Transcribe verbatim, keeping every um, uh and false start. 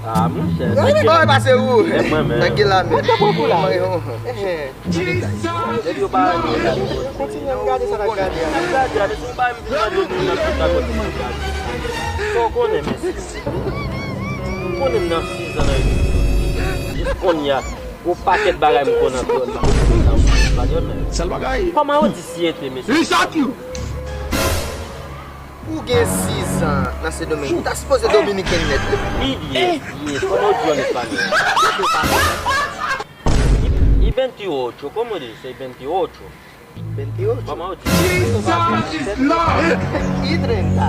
Ah, monchè. Nèg yo pase ou. Nèg mwen menm. Nèg la menm. Mwen te pran kou la. Depi yo pa renmen gade. Kontinye gade sa n ap gade a. N ap gade a, mesye, m pa menm fin gade yo, m ap fin gade yo. Sa w konnen, mesye? M konnen m nan sizan nan YouTube. Jis kounye a, gon pakèt bagay m konnen antre nan panyòl, men. Sèl bagay. Kòman yo di si ete, mesye? Li chak you. Ou gen sizan nan Sendomeng. Ou ta sipoze dominiken nèt, wi. Li ye, li ye. Kòman yo di an espanyòl? Y veintiocho, ¿cómo dice? Veintiocho. Veintiocho. Kòman yo di? Jesus is Lord. Y treinta.